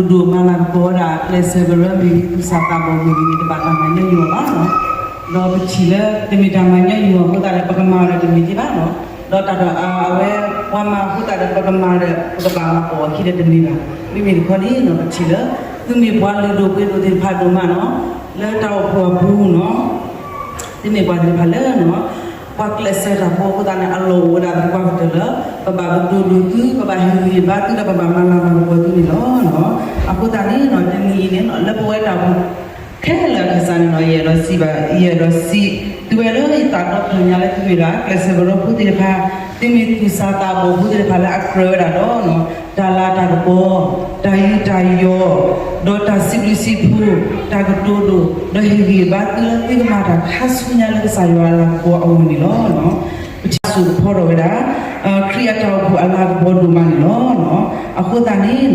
ဒိၣ်ဒိၣ်မၤလၤကပီၤဝဲဒၣ် ကျဲးစၢးကရၢမ့ၢ်ဂ့ၤ သူၣ်စၢ်သးဘီၣ်မ့ၢ်ဂ့ၤန့ၣ် တဘၣ်တၢ်မၤညီနုၢ်အီၤဘၣ်လီၤ. ဒီးပထံၣ်လၢတမ့ၢ်တၢ်မၤညီနုၢ်အီၤအဃိသတးဒီး ပကမၤအီၤဒီးတမ့ၢ်က့ၤဘၣ်လီၤ. ဒီးတၢ်ဒီးအဝဲ ပှၤမၤအဃိသတးဒီး ပကမၤဒီး ပကဘၣ်မၤအီၤအခံဒီးတမ့ၢ်ဘၣ်. မ့မ့ၢ်တခီန့ၣ် ပထံၣ်လၢ သုမ့ၢ်ပှၤလုၢ်ဒိၣ်ပှ့ၤဒိၣ်သ့ၣ်တဖၣ်ဒိၣ်မးလီၤ. လၢတၢ်အိၣ်ဖှိၣ်အပူၤလီၤ. သုမ့ၢ်ပှၤသ့ၣ်တဖၣ်လၢ ပှၤကျဲးစၢးတၢ်ဖိအဃိသတးန့ၣ် အလီၢ်အိၣ်ဝဲဒၣ်သပှၢ်ကတၢၢ်လၢ ပဘၣ်ကတိၤဒိၣ်သု ပဘၣ်ဟ့ၣ်ဂံၢ်ဟ့ၣ်ဘါသု ဒီးပဘၣ်မၤလၤမၤကပီၤသုန့ၣ်လီၤ. အဃိသတးန့ၣ် တနံၤအံၤန့ၣ် လၢပဝဲတၢ်အိၣ်ဖှိၣ်ခဲလၢာ်အကစၢ်န့ၣ်လီၤ ယအဲၣ်ဒိးစံးဘၣ် ယအဲၣ်ဒိးစံး သုဝဲလၢယသးဒီဖျၢၣ်ညါလၢသုမ့ၢ်ဒၣ် ကျဲးစၢးကရၢဖိသ့ၣ်တဖၣ် သုမ့ၢ်သူၣ်စၢ်သးဘီၣ်ဖိသ့ၣ်တဖၣ်လၢအကြၢးဝဲဒၣ်ဒီး တၢ်လၤတၢ်ကပီၤ, တၢ်ယူးတၢ်ယီၣ်, ဒီးတၢ်စံးဘျုးစံးဖှိၣ်, တၢ်ကတိၤဒိၣ်, ဒီးဟ့ၣ်ဂံၢ်ဟ့ၣ်ဘါသုလၢသုကမၤတၢ်ခါဆူညါလၢကစၢ်ယွၤအလၤကပီၤအဂီၢ်န့ၣ်လီၤ. ပထံၣ်စိၣ်ကဖီထီၣ်ဝဲဒၣ် ခရံာ်အတၢ်အိၣ်ဖှိၣ်အလၤကပီၤဒိၣ်မးန့ၣ်လီၤ. အဃိသတးန့ၣ်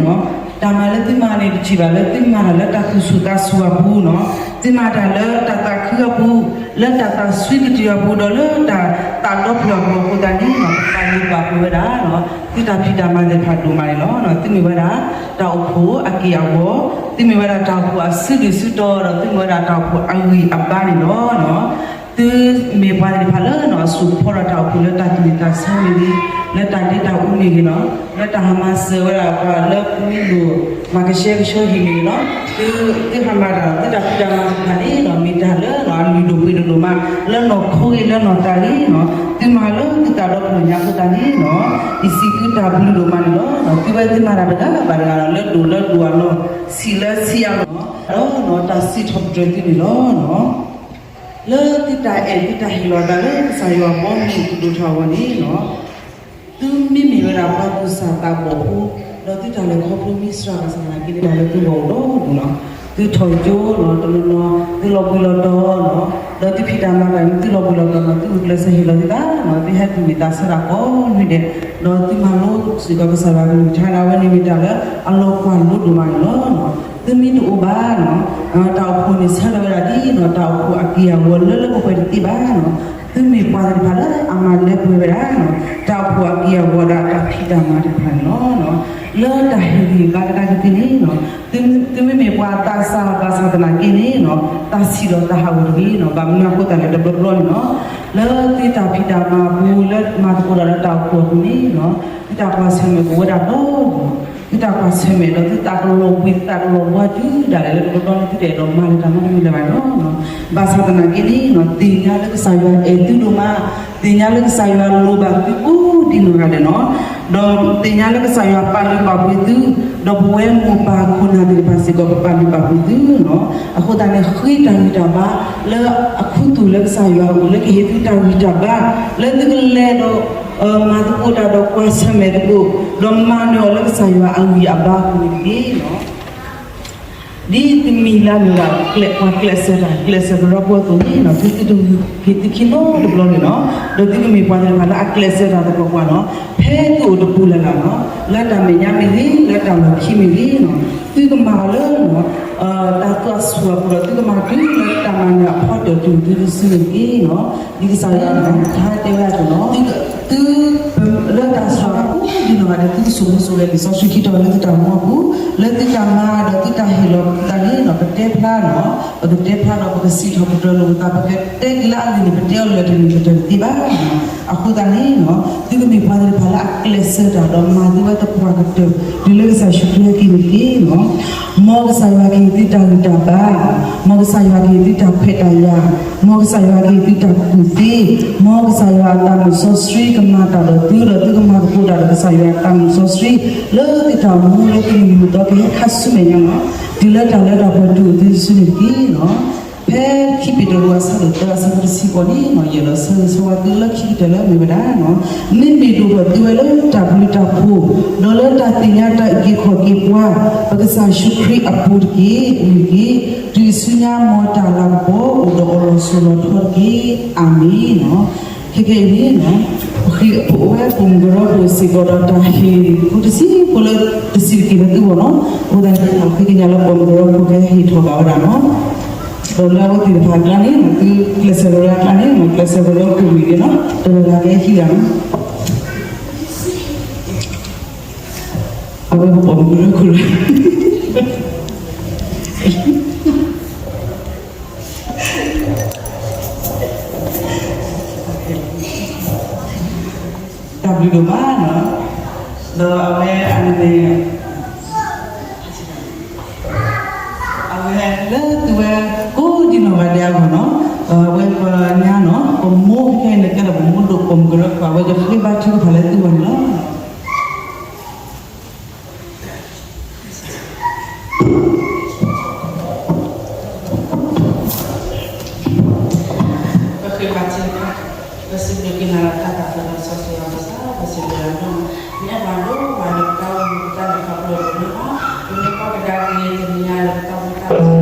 တၢ်မၤလၢသုမၤန့ၣ် ပထံၣ်ဘၣ်လၢသုမၤတၢ်လၢတၢ်သူၣ်ဆူၣ်သးဆူၣ်အပူၤလီၤ. သုမၤတၢ်လၢတၢ်သးခုအပူၤ, လၢတၢ်သးဆှံကတၢၢ်အပူၤ ဒီးလၢတၢ်သးဒီဖျၢၣ်အပူၤအဃိသတးန့ၣ် ပာ်လုၢ်ပာ်ပှ့ၤဝဲဒၣ် သုတၢ်ဖံးတၢ်မၤသ့ၣ်တဖၣ်ဒိၣ်မးန့ၣ်လီၤ. သုမ့ၢ်ဝဲဒၣ် တၢ်အိၣ်ဖှိၣ်အက့ၢ်အဂီၤ, သုမ့ၢ်ဝဲဒၣ်တၢ်အိၣ်ဖှိၣ်အစုဒုၣ်စုတီၤ ဒီးသုမ့ၢ်ဝဲဒၣ်တၢ်အိၣ်ဖှိၣ်အဂံၢ်အဘါန့ၣ်လီၤ. သုမ့ၢ်ပှၤသ့ၣ်တဖၣ်လၢ အစိာ်ကဖီဒီးတၢ်အိၣ်ဖှိၣ်လၢတၢ်သူၣ်ဝံၣ်သးဆၢမ့ၢ်ဂ့ၤ, လၢတၢ်ဒ့တၢ်အူမ့ၢ်ဂ့ၤလီၤ, လၢတၢ်ဟးမၤစၢၤဝဲဒၣ်ပှၤလၢပမ့ၢ်လိၣ် မၤကဆှဲကဆှီဟံၣ်မ့ၢ်ဂ့ၤလီၤ, သုဟးမၤတၢ် သုတၢ်ဖံးတၢ်မၤသ့ၣ်တဖၣ်န့ၣ် မ့ၢ်တၢ်လၢအလုၢ်ဒိၣ်ပှ့ၤဒိၣ်ဒိၣ်မး လၢနီၢ်ခိဂ့ၤ လၢနီၢ်သးဂ့ၤလီၤ. သုမၤလၢသုသးဒီဖျၢၣ်ညါအဃိသတးန့ၣ်လီၤ, ယစံးသုတၢ်ဘျုးဒိၣ်မးန့ၣ်လီၤ. သုဝဲသုမၤတၢ်တဂၤဘၣ်တဂၤလီၤ, လၢဒိၣ်လၢဒိၣ်အလီၢ်, ဆံးလၢဆံးအလီၢ်, ဒီးတၢ်စံးထီၣ်ပတြၢၤသုန့ၣ်လီၤ. လၢသုတၢ်အဲၣ်သုတၢ်ဟ့ၣ်လီၤသးလၢကစၢ်ယွၤအဘီအမုၢ်အဒိၣ်ထီၣ်အဂီၢ်န့ၣ်လီၤ. သုမ့မ့ၢ်ဝဲဒၣ်ပှၤသူၣ်စၢ်သးဘီၣ်ဖိ, ဒီးသုတၢ်လဲၤခီဖျိမ့ၢ်စှၤဘၣ်ဆၣ်သနာ်က့န့ၣ် တၢ်လၢသုဂီၢ်အိၣ်ဒီဒူၣ်လီၤ. သုထီၣ်ကၠိလီၤ, တနီၤနီၤ သုလီၤဘှံးလီၤတီၤလီၤ, ဒီးသုဖံးတၢ်မၤတၢ်န့ၣ် သုလီၤဘှံးလီၤတီၤလီၤ, သုဂုာ်ကျဲးစၢးဟ့ၣ်လီၤသုသးလီၤ, သုဟဲသူၣ်ဝံၣ်သးဆၢတၢ်ကိးနွံဒဲး, ဒီးသုမၤလိစ့ၢ်ကီးကစၢ်ယွၤကလုၢ်ကထါန့ၣ် အဝဲန့ၣ်မ့ၢ်တၢ်လၢအလီၤကွၢ်လိဒိၣ်မးန့ၣ်လီၤ. သုမ့ၢ်တအိၣ်ဘၣ် တၢ်အိၣ်ဖှိၣ်န့ၣ်ဆၢထၢၣ်ဝဲဒၣ်ဒ်နီၤ တၢ်အိၣ်ဖှိၣ်အက့ၢ်အဂီၤလၢလၢပှဲၤပှဲၤတသ့ဘၣ်နီၤ. သုမ့ၢ်ပှၤသ့ၣ်တဖၣ်လၢအမၤလၢပှဲၤဝဲဒၣ် တၢ်အိၣ်ဖှိၣ်အက့ၢ်အဂီၤဒီးတၢ်ဖံးတၢ်မၤသ့ၣ်တဖၣ်န့ၣ်လီၤ. လၢတၢ်ဟ့ၣ်ဂံၢ်ဘါကဒါက့ၤသ့န့ၣ် သုမ့မ့ၢ်ပှၤသးစၢ်ဘၣ်ဆၣ်သနာ်က့န့ၣ် တၢ်ဆံးဒီးတၢ်ဟးဂီၤတဂ့ၤနီၤ. ဘၣ်မနုၤအဃိသတးလဲၣ် တဘျီဘျီန့ၣ်နီၤ လၢသုတၢ်ဖံးတၢ်မၤအပူၤ လၢမၤသကိးတၢ်လၢတၢ်အိၣ်ဖှိၣ်အပူၤန့ၣ်နီၤ သုတၢ်ကွၢ်ဆၢၣ်မဲာ်အိၣ်ဝဲဒၣ်ဒီဒူၣ်, သုတၢ်ကွၢ်ဆၢၣ်မဲာ်ဒီးသုသးကလီၤဘှံးသးကလီၤဘှါတုၤဒၣ်လဲာ်လၢတဘျီဘျီန့ၣ် သုတအဲၣ်ဒိးမၤလၢတၢ်နီတမံၤလၢၤဘၣ်နီၤ. ဘၣ်ဆၣ်သနာ်က့န့ၣ် သ့ၣ်ညါလၢကစၢ်ယွၤအဲၣ်သုဒိၣ်မး, သ့ၣ်ညါလၢကစၢ်ယွၤလိၣ်ဘၣ်သုကိးဒံနီၢ်ဂၤဒဲးနီၤ, ဒီးသ့ၣ်ညါလၢကစၢ်ယွၤပာ်လုၢ်ပာ်ပှ့ၤသု, ဒီးပဝဲမိၢ်ပၢ်ခိၣ်နၢ်သ့ၣ်တဖၣ်စ့ၢ်ကီး ပပာ်လုၢ်ပာ်ပှ့ၤသုနီၤ. အဃိသတးန့ၣ် ဃ့တၢ်ဂံၢ်တၢ်ဘါ လၢအခူသူၣ်လၢကစၢ်ယွၤအအိၣ် လၢကဟ့ၣ်သုတၢ်ဂံၢ်တၢ်ဘါ လၢသုကလဲၤဒီး မၤသကိးတၢ်ဒီးကွၢ်ဆၢၣ်မဲာ်သကိး ဒီးမၤနၢၤအီၤလၢကစၢ်ယွၤအဂံၢ်အဘါအပူၤန့ၣ်တက့ၢ်နီၤ. ဒ်သုမ့ၢ်လၢမ့ၢ်ဒၣ် ပှၤကျဲးစၢးတၢ် ကျဲးစၢးကရၢဖိအသိးန့ၣ်နီၤ သုသုတဂုာ်က့ၤသုခံနီတဘျီန့ၣ်နီၤ, ဒီးသုကမ့ၢ်ပှၤသ့ၣ်တဖၣ်လၢအကျဲးစၢးတၢ်သပှၢ်ပှၢ်နီၤ, ဖဲသုအိၣ်တပူၤလၢ်လၢ်နီၤ, လၢတၢ်မဲာ်ညါမ့ၢ်ဂ့ၤ လၢတၢ်လီၢ်ခံမ့ၢ်ဂ့ၤနီၤ, သုကမၤအီၤလၢ တၢ်သူၣ်ဆူၣ်အပူၤဒီး သုကမၤတုၤလၢတၢ်မၤနၢၤအဖီတၢၢ်တုၤသုတစုန့ၣ်တက့ၢ်နီၤ. ဒ်ကစၢ်ယွၤအကလုၢ်ကထါတဲဝဲဒၣ်အသိးနီၤ, သု လၢတၢ်စှၤဘၣ်ကိးဒံနီၢ်ဂၤဒဲး သုကစိာ်မူစိာ်ဂဲၤလံာ်စီဆှံခံတီၤလၢသုတၢ်အိၣ်မူအပူၤ, လၢသုတၢ်မၤဒီးသုတၢ်ဟ့ၣ်လီၤသုသးန့ၣ်နီၤ ပတဲဖျါနီၤ, ပကတဲဖျါဒီးပကစံးထီၣ်ပတြၢၤလိာ်ပသး ပကတဲကလၢအဂ့ၢ်န့ၣ် ပတဲအီၤလၢတနံၤကတၢၢ်တသ့ဘၣ်နီၤ. အဃိသတးန့ၣ်နီၤ သုကမ့ၢ်ပှၤသ့ၣ်တဖၣ်လၢအကျဲးစၢးတၢ်ဒီးမၤသုဝဲသပှၢ်ကတၢၢ် တုၤလၢကစၢ်ယ့ၣ်ၡူးခရံာ်ဟဲက့ၤန့ၣ်တက့ၢ်နီၤ. မ်ကစၢ်ယွၤကဟ့ၣ်သုတၢ်ဂံၢ်တၢ်ဘါ, မ်ကစၢ်ယွၤကဟ့ၣ်သုတၢ်ခွဲးတၢ်ယာ်, မ်ကစၢ်ယွၤကဟ့ၣ်သုတၢ်ကူၣ်သ့, မ်ကစၢ်ယွၤအသးမုာ်စီဆှံကမၤတၢ်ဒီးသု ဒီးသုကမၤသကိးတၢ်ဒီးကစၢ်ယွၤအသးမုာ်စီဆှံ လၢသုတၢ်အိၣ်မူလၢသုမုၢ်နံၤမုၢ်သီကဟဲခါဆူမဲာ်ညါနီၤ, တုၤလၢတၢ်လၢတၢ်ပှဲၤတုၤအိၣ်သုတစုန့ၣ်တက့ၢ်နီၤ. ဖဲခံပ့းတရူးအဆၢဒိၣ်သၢအဆၢဖိတဆံဃိးန့ၣ်နီၤ ယအဲၣ်ဒိးဆၢဂ့ၤဆၢဝါသုလၢခံကတၢၢ်လၢအမ့ၢ်ဝဲဒၣ်နီၤ, မ့မ့ၢ်ဒိၣ်ထီၣ်သုဝဲလၢတၢ်ဘျုးတၢ်ဖှိၣ် ဒီးလၢတၢ်သ့ၣ်ညါတၢ်အုၣ်က့ၤခီၣ်က့ၤပှၤ ပကစၢ်ယ့ၣ်ၡူးခရံာ်အပူၤတက့ၢ်. အဂ့ၢ်ဒ်အံၤ, တုၤဆူညါမ်တၢ်လၤကပီၤအိၣ်ဒီးအီၤလီၤစိၤလီၤထီတက့ၢ်. အၤမ့ၣ်နီၤ. ခဲကနံၣ်အံၤန့ၣ်နီၤ ပဝဲပိာ်မုၣ်ကရၢခိၣ်စ့ၢ်ကီးဒီးတၢ်ဟ့ၣ်ဖိတဆံးဖိလၢတဆံးတက့ၢ်လၢသုဂီၢ်နီၤ, အဃိသတးန့ၣ် ဃ့ကညးလၢပိာ်မုၣ်ကရၢခိၣ်ကဟဲဟ့ၣ်ထီၣ်ဘၣ်ဝဲဒၣ်နီၤ, ဒီးလၢအဝဲသ့ၣ်တဖၣ်အကျါန့ၣ် သုကျဲးစၢးဝဲဒၣ်အကျါန့ၣ် ကျဲးစၢးကရၢခိၣ်မ့ၢ်ဂ့ၤနီၤ တဂၤဂၤကဟဲဟံးဂၤနီၤ အဝဲပိာ်မုၣ်ကရၢခိၣ်လီၤ. တၢ်ဘျုးဒိၣ်မးနီၤ, ဒီးအဝဲအန့ၣ် အဝဲလၢသုဝဲကိးဒံနီၢ်ဂၤဒဲးအဂီၢ်နီၤ, အဝဲပညါနီၤ ပမိၢ်ခဲအံၤန့ၣ်ကဲဒီးပမိၢ်ဒိၣ်ပိာ်မုၣ်ကရၢခိၣ် အဝဲကဃ့ဘါထုကဖၣ်လၢသုဂီၢ်န့ၣ်လီၤ. ပဃ့ဘါထုကဖၣ်, ပစံးဘျုးက့ၤနၤလၢတၢ်သးခုကစီၣ် စီဆှံယွၤပကစၢ်, ပစံးဘျုးနၤ, မ့ၢ်အပှၤဒိၣ်ပှၤလၢပတၢ်အိၣ်မူပတၢ်လဲၤခီဖျိအပူၤန့ၣ်လီၤ. ပမ့ၢ်ကွၢ်ကဒါက့ၤတနံၤညါလၢပတၢ်အိၣ်မူတၢ်